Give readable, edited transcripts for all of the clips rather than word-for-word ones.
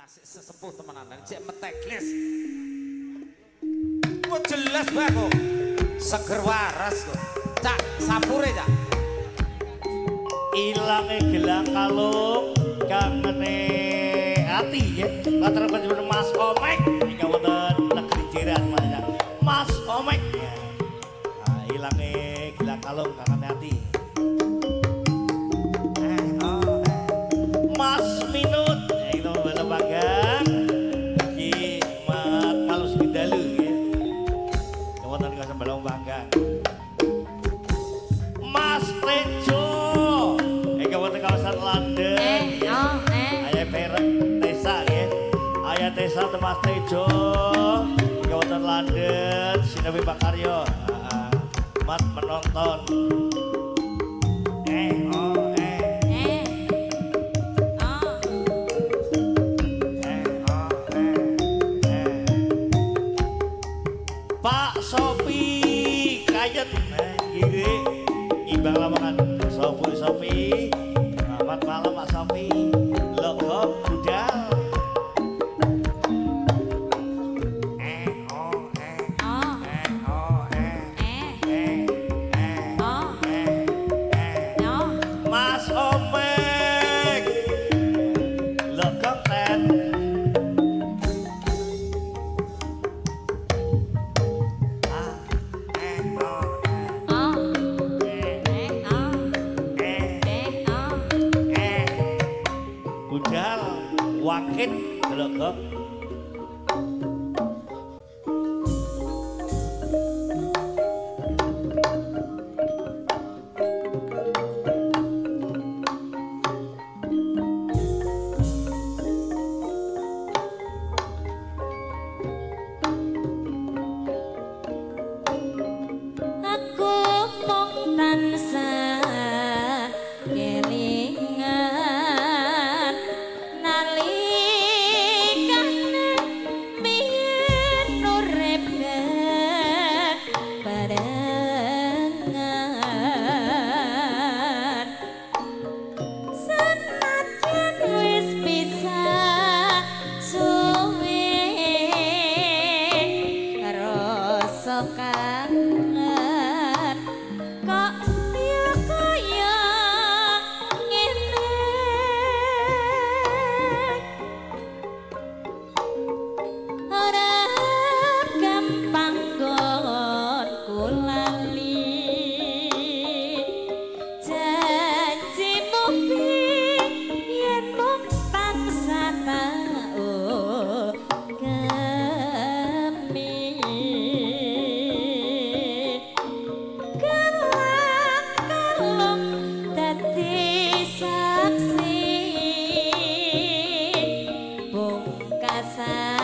Asik sesepuh temenan, cek meteklis. Kok jelas bae kok. Seger waras kok. Cak, sapure cak. Ilange gelang kalung kangene ati ya. Matur nuwun Mas Omek ingkang wonten negeri jiran Mas. Mas Omek. Nah, ilange gelang kalung kangene ati. Mas Minut itu Panggang iki mat malus dalu nggih. Wonten kawasan Balong Panggang. Mas Tejo ingkang wonten kawasan London. Ayah Perak Tesa nggih. Ayah Tesa Mas Tejo ingkang wonten London Sinawi Bakaryo. Mat menonton. Pak Sopi Kayen nggih imbang lamongan Sopi Sopi. Selamat malam Pak Sopi. Logok budal. Mas Omek Logok ten. Budal wakit delok. Aku mung tansah kelingan nalikane biyen urip barengan senajan wis pisah suwe rasa kangen kok ya kaya ngene ora gampang nggonku lali janjimu biyen mung tansah tau kemi gelang kalung dadi saksi pungkasane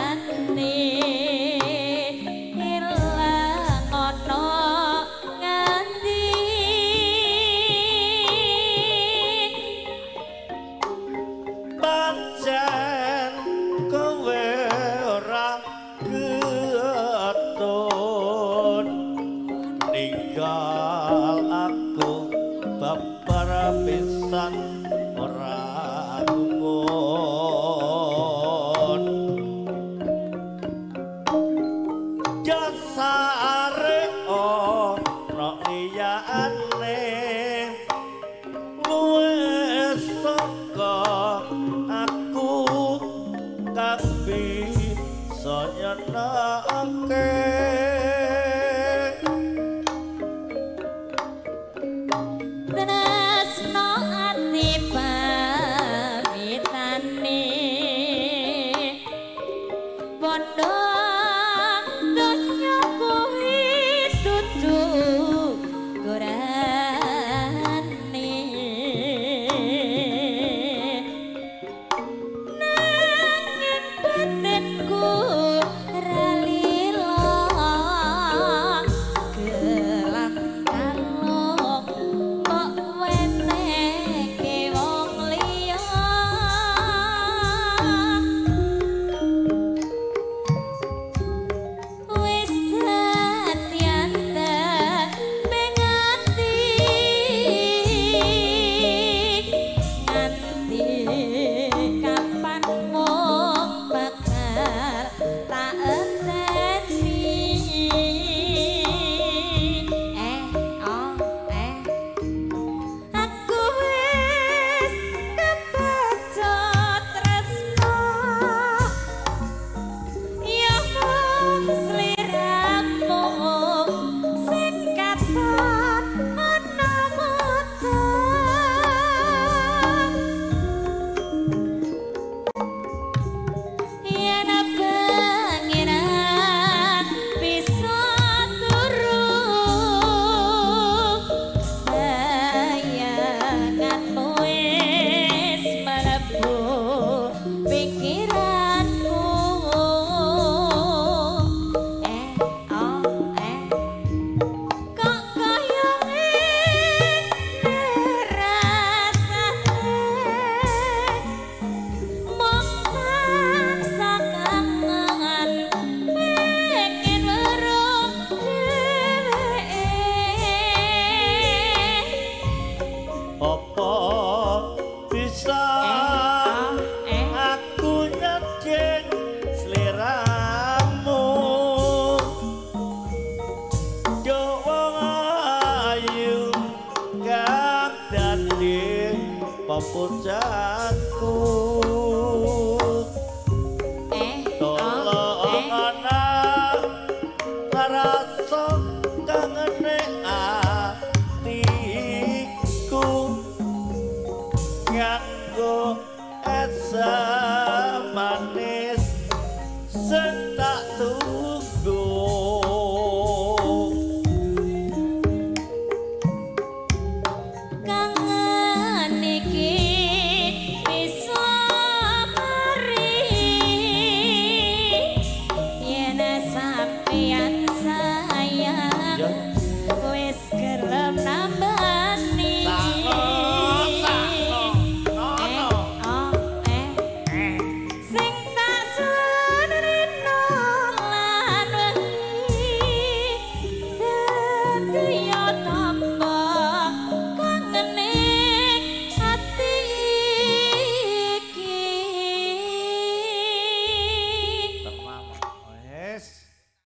ilang ana ngendi Pancen kowe ora getun ninggal aku babar pisan ora gumun jasare ana liyane luwih saka aku kang bisa nyenengke. Tresno ati pamitane bondo donya kuwi dudu gorane nanging batinku ra lila gelang kalung mbok wenehke wong liya. Kira